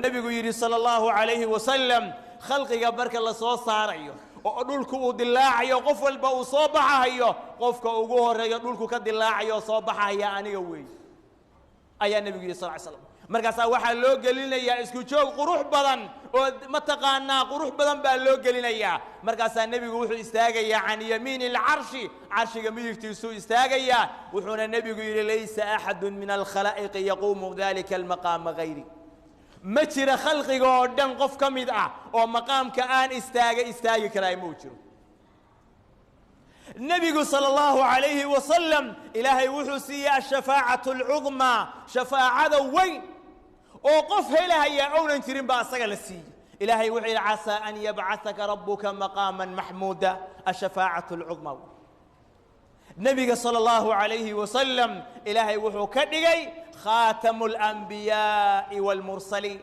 Nebigu yidhi sala allahu calayhi wasalam, khalqiga marka la soo saarayo oo dhulku uu dilaacayo, qof walba uu soo baxahayo, qofka ugu horeeyo dhulku ka dilaacayo oo soo baxahaya aniga weey, ayaa nebigu yidhi sal slam. Markaasaa waxaa loo gelinayaa isku joog qurux badan oo mataqaanaa qurux badan baa loo gelinayaa. Markaasaa nebigu wuxuu istaagayaa can yamiini alcarshi, carshiga midigtiisuu istaagayaa. Wuxuuna nebigu yidhi: laysa axadu min alkhalaa'iqi yaquumu dalika almaqaama gayri, ma jira khalqiga oo dhan qof ka mid ah oo maqaamka aan istaaga istaagi karaa ma jiro. Nebigu sala allahu calayhi wasalam Ilaahay wuxuu siiyey ashafaacatu alcudmaa, shafaacada weyn oo qof helahaya ownan jirin baa asaga la siiyey. Ilaahay wuxuu yidhi: casaa an yabcahaka rabuka maqaama maxmuuda. Ashafaacatu alcudmaa. Nebiga sala allahu calayhi wasalam Ilaahay wuxuu ka dhigay khaatamu alanbiyaa'i waalmursaliin.